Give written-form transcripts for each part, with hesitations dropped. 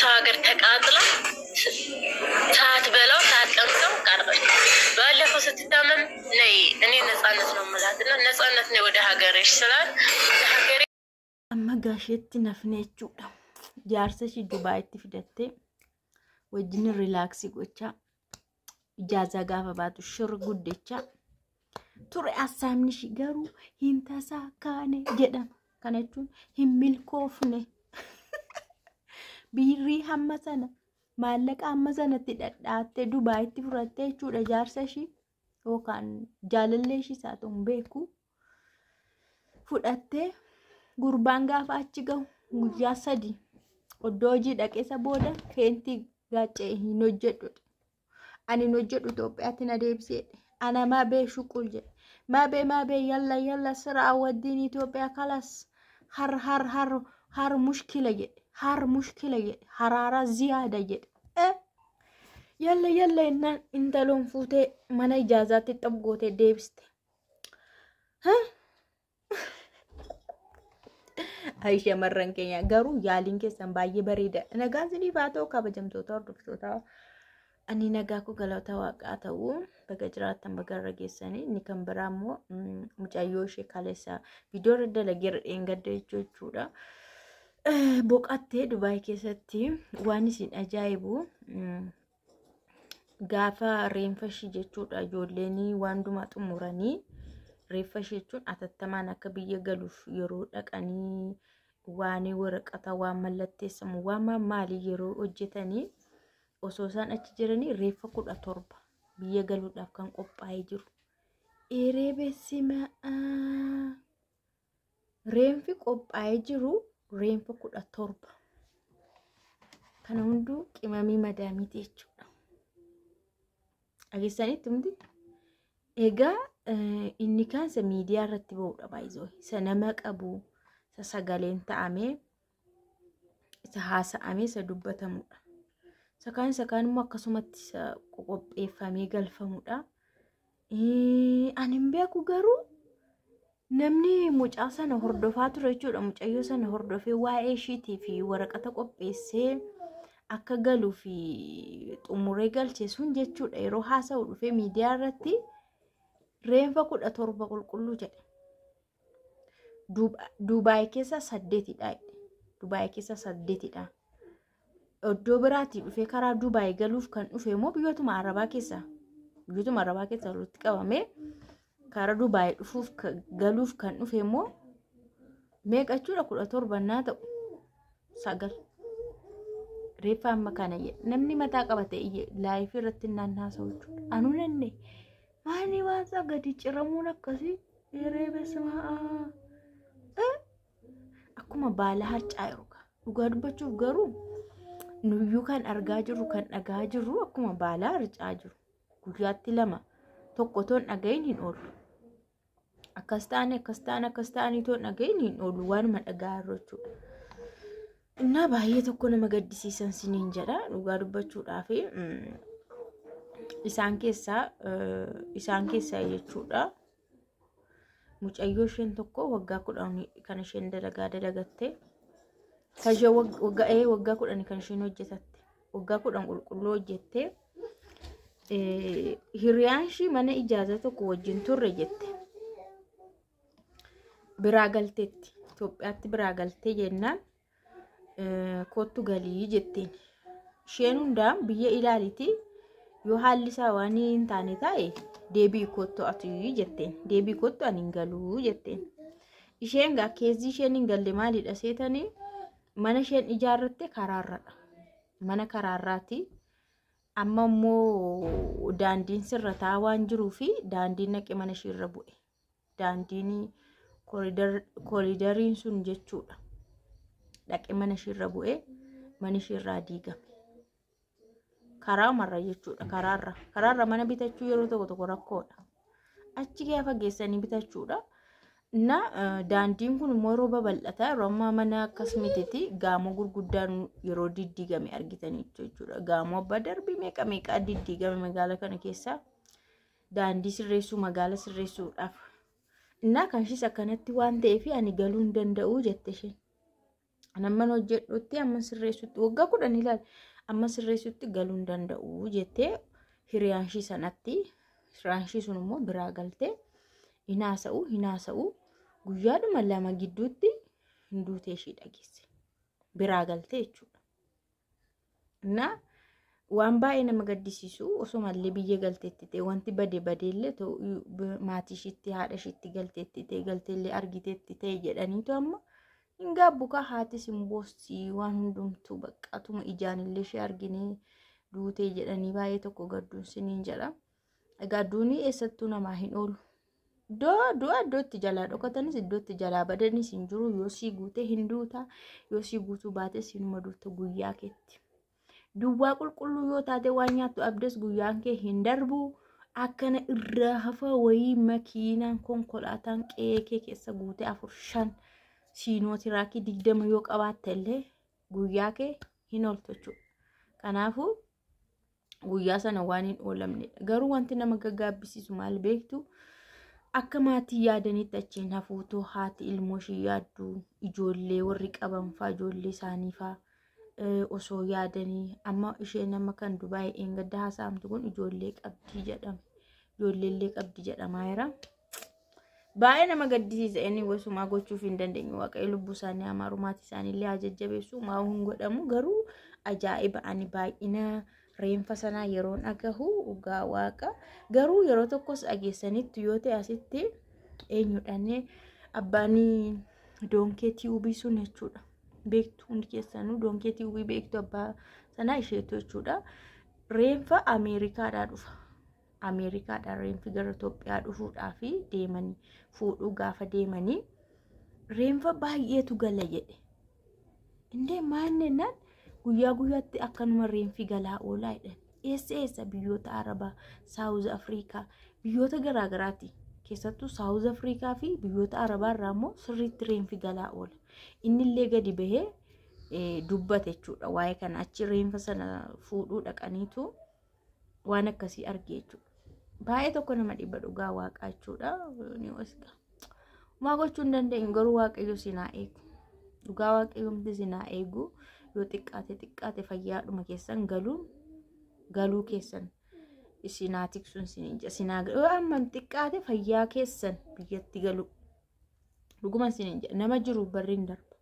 በሰው ሀገር ተቃጥላ ሳትበላው ሳትቀምሰው ቀረች። ባለፈው ስትታመም ነይ እኔ ነጻነት ነው የምላት እና ነጻነት ነይ ወደ ሀገርሽ ስላት ወደ ሀገሬ Amma gaasheetti nafne jechuudha. Jaarsa ishii Dubaayitti fidattee wajjin relax gochaa ijaazaa gaafa baatu shir guddachaa ture assaamni ishii garuu hin tasaakaane jedhama. Kana jechuun hin milkoofne. Birrii hamma sana maallaqa hamma sanatti dhadhaattee Dubaayitti fudhattee jechuudha jaarsa ishii yookaan jaalallee ishiis haa ta'u hin beeku fudhattee gurbaan gaafa achi gahu guyyaa 3 oddoo hojii dhaqeessa booda feentii gaaccee hin hojjedhu. Ani hin hojjedhu Itoophiyaatti na deebisee ana maabee shuqul jedhe. Maabee maabee yalla yalla sira awwaddiin Itoophiyaa kalas har har har har mushkila jedhe. Har mushkila jedhe. Haraaraa ziyaada jedhe. Yalla yalla jennaan intaloon fuutee mana ijaazaatti xab gootee deebiste. Ay shamarran keenya garuu yaaliin keessan baay'ee bareeda. Nagaan isiniif haa ta'u kabajamtoota hordoftoota. Ani nagaa koo galata waaqaa ta'u baga jiraattan baga irra geessanii inni kan biraa immoo mucayyoo ishee kaleessa viidiyoo irra dalageera dheengadda jechuudha. Boqattee Dubaay keessatti waan isin ajaa'ibu gaafa reenfa ishii jechuudha ijoolleen waan hundumaa xumuranii reeffa ishee jechuun atattamaan akka biyya galuuf yeroo dhaqanii waan waraqata waan mallatteessamu waan maalii yeroo hojjetanii osoo isaan achi jiranii reeffa 17 biyya galuudhaaf kan qophaa'ee jiru. Eeree beesimaa reenfi qophaa'ee jiru reenfa 17 kana hunduu qimamii madaamiiti jechuudha. Dhageessanitti miti? Egaa inni kaan isa miidiyaa irratti ba'uudha baay'isoo. Isa nama qabu, isa sagaleen ta'amee, isa haasa'amee, isa dubbatamudha. Isa kaan isa kaan immoo akkasumatti isa qopheeffamee galfamudha. Ani hin beeku garuu namni mucaa sana hordofaa ture jechuudha. Mucayyoo sana hordofee waa'ee ishiitii fi waraqata qopheessee akka galuu fi xumuree galche sun jechuudha. Yeroo haasa'u dhufee miidiyaa irratti reenfa 17 qulqulluu jedhe. Duubaay keessa 8dha. Duubaay keessa 8dha. Iddoo biraatii dhufee karaa Duubaay galuuf kan dhufe immoo biyyootuma Arabaa keessa. Biyyootuma Arabaa keessa walitti qabamee karaa Duubaay dhufuuf galuuf kan dhufe immoo meeqa jechuudha 17 naa ta'u 9. Reeffa amma kana jedhe namni mataa qabate laayifii irratti naannaasaa jechuudha. Anuu nanne maali waan isaa gadi ciramuun akkasii yeree beesimaa akkuma baala harcaa jiru. Dhugaa dubbachuuf garuu nuyyuu kan argaa jirru kan dhagaa jirru akkuma baala harcaa jiru. Guyyaatti 2 tokko toon dhagahin hin oolu. Akkas ta'anii akkas ta'anii akkas ta'anii toon dhagahin hin oolu waanuma dhagaa jirru jechuudha. Innaa baay'ee tokko nama gaddisiisan siniin jedha dhugaa dubbachuudhaaf isaan keessaa jechuudha. Mucayyoo isheen tokko waggaa 10 kan isheen dalagaa dalagatte kan isheen waggaa 10 kan isheen hojjetatte waggaa 10 qulqulluu hojjette hiriyaan ishii mana ijaaza tokko wajjin turre jette biraa galteetti Itoophiyaatti biraa galtee jennaan kottu galii jetteen isheen hundaa biyya ilaaliti yoo haalli isaa waan hin taane ta'e deebii kottu ati jetteen deebii kottu ani hin galuu jetteen isheen gaa keessi isheen hin galle maalidha seetanii mana isheen ijaarratte karaarradha mana karaarraati amma immoo daandiin sirrataa waan jiruu fi daandiin naqe mana isheerra bu'e daandiin koridariin sun jechuudha dhaqe mana isheerra bu'e mana isheerraa diigame. Karaa marra jechuudha karaarra karaarra mana bitachuu yeroo tokko tokko rakkoodha achi gaafa geessanii bitachuudha. Na daandiin kun immoo yeroo babal'ataa yeroo ammaa mana akkas mitiiti gaamoo gurguddaan yeroo diddiigame argitanii jechuudha. Gaamoo abbaa darbii meeqa meeqaa diddiigame magaala kana keessa daandii sirreessuu magaala sirreessuudhaaf. Innaa kan ishees akkanatti waan ta'eef ani galuu hin danda'u jette isheen. Namman hojjedhutti amma sirreessutti waggaa 10 ilaali amma sirreessutti galuu hin danda'u jettee hiriyaan ishii sanatti hiriyaan ishii sun immoo biraa galtee hin haasa'u hin haasa'u guyyaadhuma 2 gidduutti hin duutee ishii dhageesse biraa galtee jechuudha. Na waan baay'ee nama gaddisiisu osoo mallee biyya galteetti ta'e wanti bade badeellee maatii ishiitti haadha ishiitti galteetti ta'e galteellee argiteetti ta'e jedhaniitu amma hin gaabbu kaa haatis hin boossi waan hundumtuu baqqatuma ijaanillee ishee arginee duutee jedhanii baay'ee tokko gadduun siniin jedha. Egaa duuni eessattuu namaa hin oolu. Du'a iddoo itti jalaa dhokatanis iddoo itti jalaa badanis hin jiru yoo sii guutee hin duuta yoo sii guutuu baates hinuma duuta guyyaa keetti. Duwwaa qulqulluu yoo taate waan nyaattu abdes guyyaan kee hin darbu. Akkana irraa hafa wayii makiinaan konkolaataan qe'ee kee keessa guutee 4 5 siinoo tiraakii 20 yoo qabaatte illee guyyaa kee hin ooltu jechuudha. Kanaafuu guyyaa sana waan hin oolamnedha. Garuu wanti nama gaggaabbisiisu maal beektu? Akka maatii yaadanitti achiin hafuutoo haati ilmoo ishii yaaddu ijoollee warri qaban faa ijoollee isaanii faa osoo yaadanii amma isheen nama kan Dubaay eengadda haasa'amtu kun ijoollee qabdii jedhame. Ijoolleellee qabdi jedhamaa jira. Baay'ee nama gaddisiisa inni gosumaa gochuuf hin dandeenyu waaqayyo lubbuu isaanii amaaru maatii isaanii illee haa jajjabeessu maa hin godhamu garuu ajaa'iba ani baay'ina reenfa sanaa yeroon dhagahu dhugaa waaqa garuu yeroo tokkos dhageessanitti yoo ta'e asitti eenyudhaan abbaan doonkee ti'uubii sun jechuudha beektu hundi keessanuu doonkee ti'uubii beektu abbaa sanaa isheetu jechuudha reenfa Ameerikaadhaa dhufa. Ameerikaadhaa reenfi gara Itoophiyaa dhufuudhaaf deemanii fuudhuu gaafa deemanii reenfa baay'eetu gala jedhe. Indee maannennaan guyyaa guyyaatti akkanuma reenfi galaa oolaa jedhan. Eessa eessa biyyoota Arabaa, Saawuz Afrikaa, biyyoota garaagaraati. Keessattuu Saawuz Afrikaa fi biyyoota Arabaa irraa immoo sirriitti reenfi galaa oola. Innillee gadi bahee dubbate jechuudha. Waa'ee kana achi reenfa sana fuudhuu dhaqaniitu waan akkasii arge jechuudha. Baay'ee tokko nama dhibba dhugaa waaqaa jechuudha. Maa gochuu hin dandeenyu garuu waaqayyo sinaa eegu. Dhugaa waaqayyoomti sinaa eegu yoo xiqqaate xiqqaate fayyaadhuma keessan galuun galuu keessan sinaa tiksuun siniin jedha. Sinaa yoo amma xiqqaate fayyaa keessan biyyatti galu. Dhuguma siniin jedha. Nama jiru barri hin darba.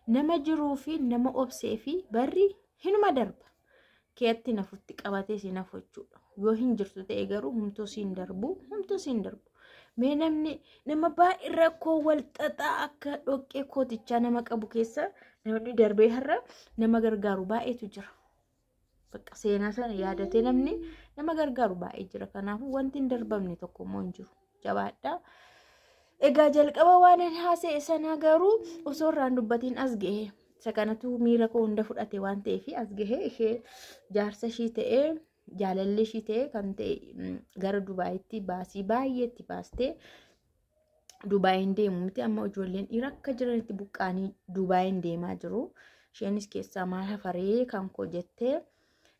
Nama jiruu fi nama obsee fi barri hinuma darba. Keetti nafutti qabatee si nafu jechuudha. Yoo hin jirtu ta'e garuu humtuu siin darbu humtuu siin darbu. Mee namni nama baay'ee rakkoo wal xaxaa akka dhoqqee kootichaa nama qabu keessa namni darbee har'a nama gargaaru baay'eetu jira. Bakka seenaa sana yaadatee namni nama gargaaru baay'ee jira. Kanaafuu wanti hin darbamne tokko immoo hin jiru. Jabaadhaa. Egaa jalqaba waan ani haasa'e sana garuu osoo irraan dubbatiin as ga'e. Isa kanatu miira koo hunda fudhate waan ta'eef as gahee ishee jaarsa ishii ta'ee jaalalli ishii ta'ee kan ta'e gara Dubaayitti baasii baay'eetti baastee Dubaayin deemu miti amma ijoolleen dhiira akka jiranitti buqqaanii Dubaayin deemaa jiru. Isheenis keessaa maal hafaree kan koo jettee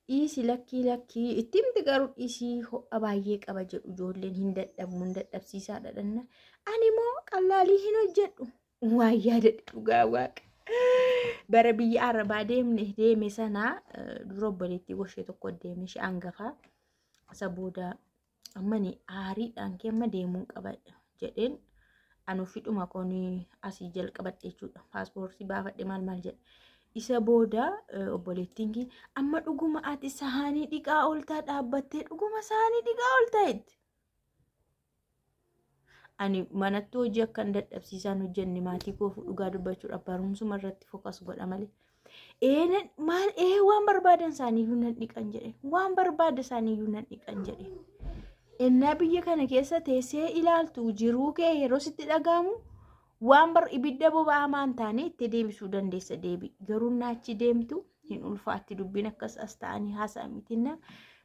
dhiisi lakkii lakkii itti himti garuu dhiisii ho'a baay'ee qaba jedhu ijoolleen hin dadhabu hin dadhabsiisaadha dhanna. Ani immoo qallaalii hin hojjedhu waan yaadadhe dhugaa waaqa. Bara biyya Arabaa deemne deeme sana dura obboleettii goshee tokko deeme ishee hangafaa isa booda ammani aariidhaan kee amma deemuun qaba jedheen anu fidhuma koon asii jalqabadhe jechuudha. Paaspoortii baafadhe maal maal jedhe. Isa booda obboleettiin kee amma dhuguma ati sahaanii dhiqaa ooltaa dhaabbattee dhuguma sahaanii dhiqaa ooltaa jetti. Ani manatti hojii akkan dadhabsiisaan hojjenne maatii koo dhugaa dubbachuudhaaf barumsuma irratti fokas godha malee. Ee maal ee waan barbaadan isaaniiyyuu nan dhiqan jedhe waan barbaada isaaniiyyuu nan dhiqan jedhe. Ennaa biyya kana keessa teessee ilaaltu jiruu kee yeroo sitti dhagaamu waan bar ibidda boba'aa maan taane itti deebisuu dandeessa deebi. Garuu naachi deemtu hin ulfaatti dubbiin akkas as ta'anii haasa'an mitinna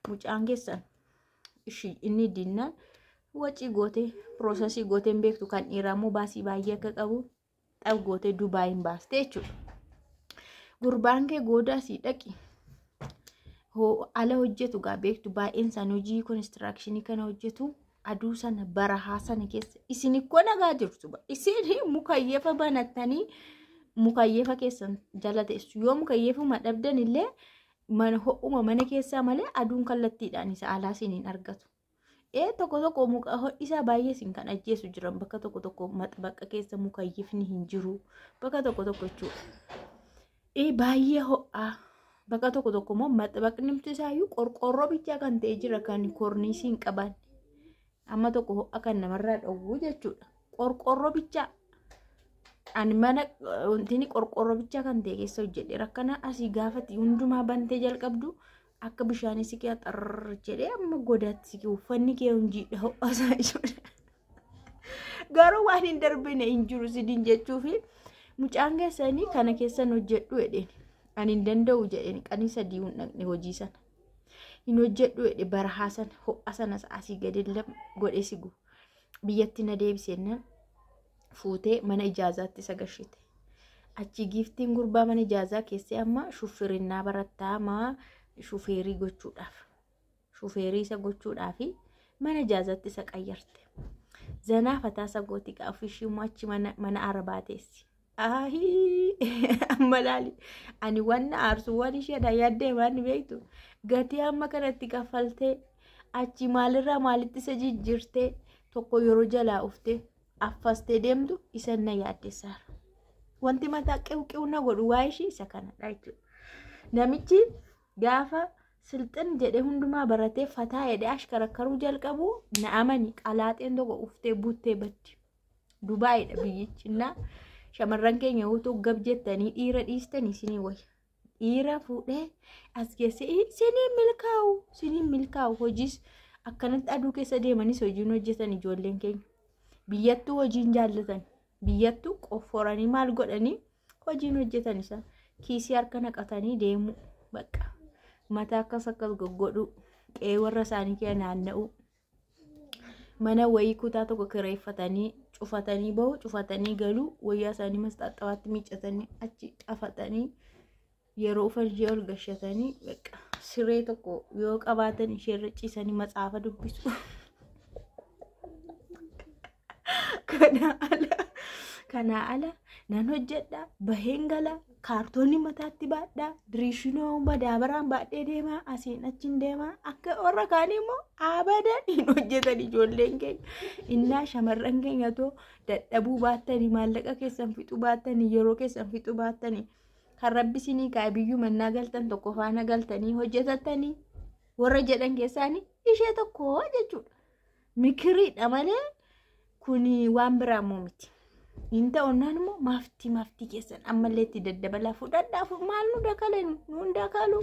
mucaan keessan ishii inni dinnaan wacii gootee piroosesii gootee hin beektu kan dhiiraa immoo baasii baay'ee akka qabu xab gootee Dubaayin baaste jechuudha. Gurbaan kee gooda asii dhaqi. Ala hojjetu gaa beektu baay'een isaanii hojii konistirakshinii kana hojjetu aduu sana barahaa sana keessa isin ikkoo nagaa jirtu. Isin mukayyefa banattanii Mukayyeefa keessan jala teessu. Yoo mukayyeefuma dhabdan illee mana ho'uma mana keessaa malee aduun kallattiidhaan isa alaa isiniin argatu. Tokko tokko muka ho'isaa baay'ee isin kan ajjeesu jiran bakka tokko tokko maxbaqa keessa mukayyifni hin jiru bakka tokko tokko jechuudha. Baay'ee ho'aa bakka tokko tokko immoo maxbaqni isaayyuu qorqoorroo bichaa kan ta'e jira kan korniisii hin qabaanne. Amma tokko ho'a kan namarraa dhowwu jechuudha. Qorqoorroo bichaa ani mana wanti qorqoorroo bichaa kan ta'e keessa hojjedhe rakkana asii gaafati hundumaa bantee jalqabdu akka bishaanii si kee xarr jedhee amma godaatti si kee uffanni kee hunjiidha ho'asaa jechuudha. Garuu waan hin darbine hin jiru sidiin jechuufi mucaan keessanii kana keessan hojjedhu jedheen ani hin danda'u jedheen qanii sadii hin dhaqne hojii sana. Hin hojjedhu jedhe barahaa sana ho'a sana asii gadi godhee sigu biyyatti na deebisennaan fuutee mana ijaazaatti isa gashite. Achi giiftiin gurbaa mana ijaazaa keessee amma shufirinnaa barattaa maa shufeerii gochuudhaaf. Shufeerii isa gochuudhaaf mana ijaazaatti isa qayyarte. Zanaa fataasa gooti qaaf ishii immoo achi mana arabaa teessi. Ahii amma laali ani wanna aarsu waan isheedha yaaddee waan beektu gatii amma kanatti kaffaltee achi maalirraa maalitti isa jijjiirtee tokko yeroo jalaa uftee affastee deemtu isa na yaaddessaara. Wanti mataa qiw na godhu waa ishii isa kanadha jechuudha. Namichi gaafa silxin jedhee hundumaa baratee fataa jedhee ashkarakkaruu jalqabu na amani qalaaxeen tokko uftee buttee baddi. Dubaayidha biyyichi na shamarran keenya utuu gab jettanii dhiira dhiistanii isinii wayya. Dhiira fuudhee as geessee isiniin milkaa'u isiniin milkaa'u hojiis akkanatti aduu keessa deemanis hojiin hojjetan ijoolleen keenya. Biyyattuu hojiin jaallatan biyyattuu qofforanii maal godhanii hojiin hojjetan isaan kiisii harka naqatanii deemu bakka mataa akkas akkas goggodhu qe'ee warra isaanii keessa naanna'u mana wayii kutaa tokko kireeffatanii cufatanii bahu cufatanii galuu wayyaa isaanii masxaaxawaatti miiccatanii achi afatanii yeroo ufan ishee ol gashatanii bakka siree tokko yoo qabaatan isheerra ciisanii matsaafa dubbisu. Kanaa ala nan hojjedha baheen gala kaartoonii mataatti baadhaa diriishinoo madaabaraan baadhee deemaa asiin achiin deemaa akka warra kaanii immoo abadan hin hojjetan ijoolleen keenya. Innaa shamarran keenya too dadhabuu baattanii maallaqa keessan fixuu baattanii yeroo keessan fixuu baattanii kan rabbi isinii kaa'e biyyuu mannaa galtan tokko faana galtanii hojjetattanii warra jedhan keessaanii ishee tokko jechuudha. Mikiriidha malee kuni waan biraa immoo miti. Hin ta'unnaan immoo maaftii maaftii keessan ammallee itti daddabalaa fudhadhaa maal nu dakalan nu dakalu.